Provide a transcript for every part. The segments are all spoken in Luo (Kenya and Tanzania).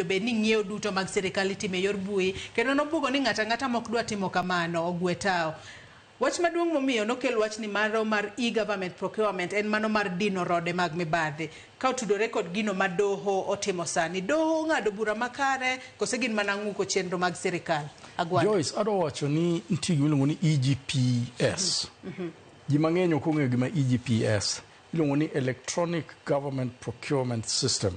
Bed ni ng'iewo duto mag sirikal itimo e yor mbui kendo nobugo ni ng'ato ang'ata mok dwa timo kamano ogwe tao. Wach maduong' momiyo nokel wachni maro mar e-government procurement en mano mar dino rode mag mibadhi ka otudore kod gino ma doho otimo sani. Doho ong'ado bura makare kose gin mana ng'uko chenro mag sirikal? Agwanda. Joyce, adwa wacho ni nitie gima iluongo ni EGPS. Ji mang'eny ok ong'eyo gima EGPS. Iluongo ni Electronic Government Procurement System.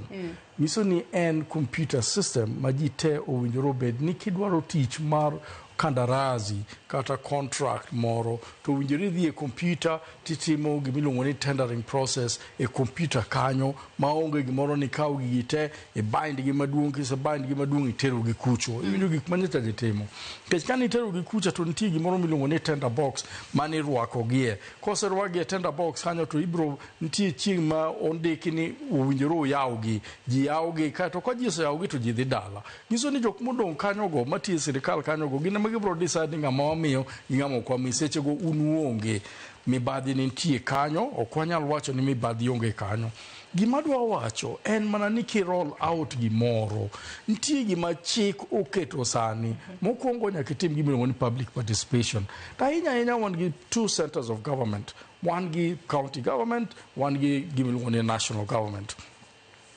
Nyiso ni en computer system ma ji te owinjore obed ni kidwaro tich mar kandarasi kata contract moro to owinjore idhi e computer titimo gimiluongo ni tendering process e computer kanyo maonge gimoro ni ikaw gigi te i bind gi maduong' kise bind gi maduong' itero gi kucho. Iwinjo gik ma nyocha ji timo nikech kane itero gi kucha to nitie gimoro miluongo ni tender box mane irwako gie. Koserwakgi e tender box kanyo to ibro nitie chieng' ma ondiki ni owinjore uyawgi. Ji yawgi kaeto ka ji oseyawgi to ji dhi dala. Nyiso ni jok modong' kanyogo matiyo e sirikal kanyogo gin ema gibro decide ni ng'ama wamiyo gi ng'ama ok wami. Sechego un uonge. Mibadhi nitie kanyo, ok wanyal wacho ni mibadhi onge kanyo. Gima adwa wacho en mana ni ki roll out gimoro, nitie gima chik oketo sani. Mokwongo nyaka itim gima iluongo ni public participation. To ahinya ahinya wan gi two centers of government. Wan gi county government, wan gi gima iluongo ni national government.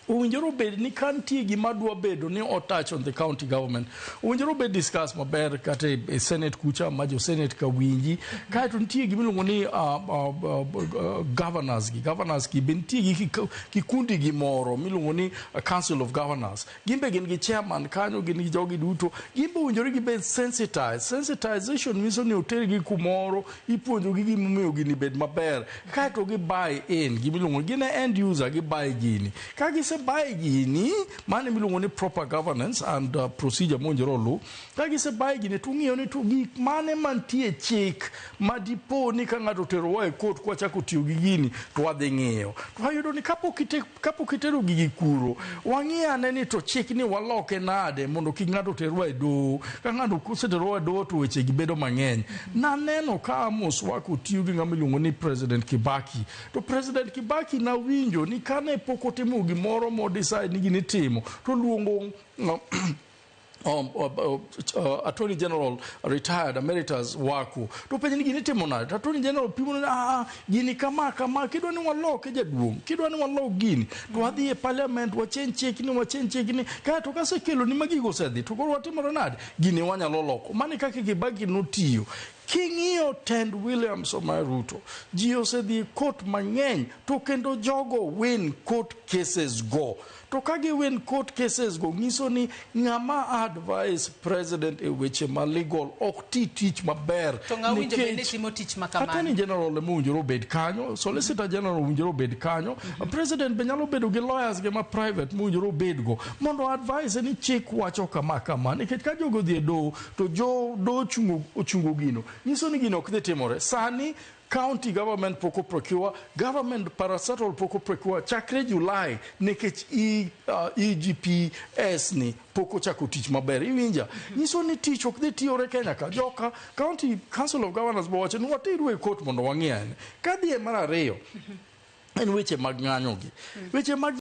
Owinjore obed ni ka nitie gima dwa bedo ni o touch on the county government, owinjore obed discuss maber kata e senate kucha ma jo senate ka winji. Kaeto nitie gima iluongo ni governors gi. Governors gi be nitie gi kikundi gi moro miluongo ni council of governors. Gin be gin gi chairman kanyo, gin gi jogi duto. Gin be owinjore gibed sensitized. Sensitization nyiso ni otergi kumoro, ipuonjogi gimomiyo gini bed maber. Kaeto gi buy in, gimiluongo gin e end user gi buy gini. Ka gise buy gini, mano emiluongo ni proper governance and procedure mowinjore oluw. Ka gise buy gini to ung'iyo ni to gik mane mantie chik ma dipo ni ka ng'ato oterowa e court kwachako tiyo gi gini to wadhi ng'iyo. To wayudo ni kapok itero gigi kuro, wang'i ane ni to chik ni waloke nade mondo kik ng'ato terwa e doho. Ka ng'ato oseterowa e doho to weche gi bedo mang'eny. Naneno ka Amos Wako tiyo gi ng'ama iluongo ni President Kibaki. To President Kibaki nawinjo ni kane pok otimo gimoro mo decide ni gini timo, to luongo Attorney General retired emeritus Wako to penjo ni gini timo nade to Attorney General pimo ni ah gini kama kama kidwa ni waloke jaduong' kidwa ni walok gini to wadhi e parliament wachange chikni wachange chikni kaeto kasekelo ni magigo osedhi to koro watimore nade gini wanyalo loko mano e kaka Kibaki notiyo. King'iyo tend William Samoei Ruto, ji osedhi e court mang'eny to kendo jogo win court cases go. To ka gi win court cases go nyiso ni ng'ama advise president e weche ma legal ok ti tich maber. To ng'a owinjo bed ni timo tich ma kamano? Attorney General ema owinjore obed kanyo, Solicitor General owinjore obed kanyo, President be nyalo bedo gi lawyers ge ma private mowinjore obed go mondo advise ni chik wacho kama kama nikech ka jogo odhi e doho to jo doho ochungo gino nyiso ni gino ok dhi timore. Sani county government pok oprocure, government parastatal pok oprocure chakre July nikech EGPS ni pok ochako tich maber. Iwinja? Nyiso ni tich ok dhi tiyore Kenya ka. Joka county council of governors bo wacho ni wateru e court mondo wang'i ane. Kadhi e mar ariyo, en weche mag ng'anyo gi. Weche mag